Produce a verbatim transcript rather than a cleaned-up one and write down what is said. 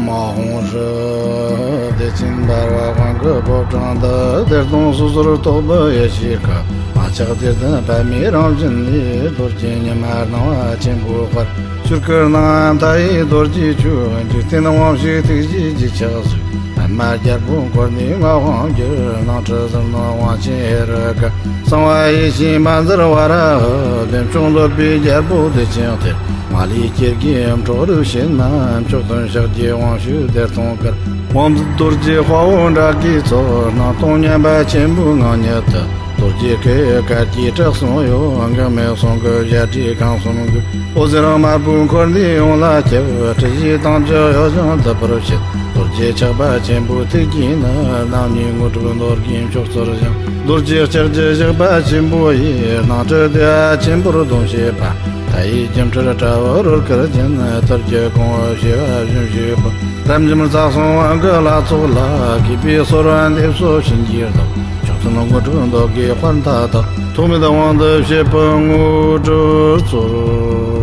མ་ཧོང་ཧྲི། བདེ་ཆེན་འབར་བ་དབང་གི་ཕོ་བྲང་དུ། བདེ་སྟོང་སོ་སོར་རྟོག་པའི་ཡེ་ཤེས་ཁ། མ་ཆགས་བདེ་ལྡན་པདྨའི་རང་བཞིན་ནས། རྡོ་རྗེ་ཉི་མ་སྣང་བ་ཆེན་པོའི་དཔལ། ཆོས་སྐུ་སྣང་མཐའ་ཡས་རྡོ་རྗེ་ཆོས། འཇིག་རྟེན་དབང་ཕྱུག་ཐུགས་རྗེའི་རྗེས་ཆགས་སུ། པདྨ་རྒྱལ་པོ་འཁོར་ནས་མངའ་དབང་བསྒྱུར། སྣང་སྲིད་ཟིལ་གནོན་དབང་ཆེན་ཧེ་རུ་ཀ། གསང་བ་ཡེ་ཤེས་མ་ཟར་བ་ར་ཧི། བདེ་མཆོག་འདོད་པའི་རྒྱལ་པོ་བདེ་ཆེན་གཏེར། མ་ལུས་སྐྱེ་རྒུའི་འཕྲོག་རིགས་བྱེད་མ། མཆོག་ཐུན་ཕྱག་རྒྱའི་དབང་ཕྱུག་བདེ་སྟོང་དཀར། དབང་མཛད་རྡོ་རྗེ་དཔའ་བོ་དགྲ་བགེགས་ཚོགས། སྣང་སྟོང་མཉམ་པ་ཆེན་པོའི་ངང་ཉིད་དུ། རྡོ་རྗེ་སྐུ་ཡི་གར་གྱིས་གྲགས་སོང་ཡོད། འགག་མེད་གསུང་གི་བཞད་སྒྲས་ཁམས་གསུམ་འགུགས། འོད་ཟེར་དམར་པོའི་འཁོར་འདས་ཡོངས་ལ་ཁྱབ། སྲིད་ཞིའི་དྭངས་བཅུད་གཡོ་ཞིང་འདུ་བར་བྱེད། རྡོ་རྗེ་ཆགས་པ་ཆེན་པོའི་ཐུགས་ཀྱིས་ནི། རྣམ་གཉིས་དངོས་གྲུབ་འདོད་དགུའི་མཆོག་སྩོལ་ཞིང་། རྡོ་རྗེ་ལྕགས་ཀྱུ་བཞག་པ་ཆེན་པོ་ཡིས། སྣང་སྲིད་བདེ་བ་ཆེན་པོར་སྡོམ་བྱེད་པ། མཐའ་ཡས་སྒྱུ་འཕྲུལ་དྲ་བ་རོལ་གར་ཅན། ཐུར་གྱིས་གང་བ་བྱེ་བ་བཞིན་བཞུགས་པ། རབ་འབྱམས་རྩ་གསུམ་དབང་གི་ལྷ་ཚོགས་ལ། གུས་པས་གསོལ་བ་འདེབས་སོ་བྱིན་གྱིས་བརླབ། མཆོག་ཐུན་དངོས་གྲུབ་འདོད་དགུའི་དཔལ་མཐའ་དག། ཐོགས་མེད་དབང་དུ་བྱེད་པའི་དངོས་གྲུབ་སྩོལ།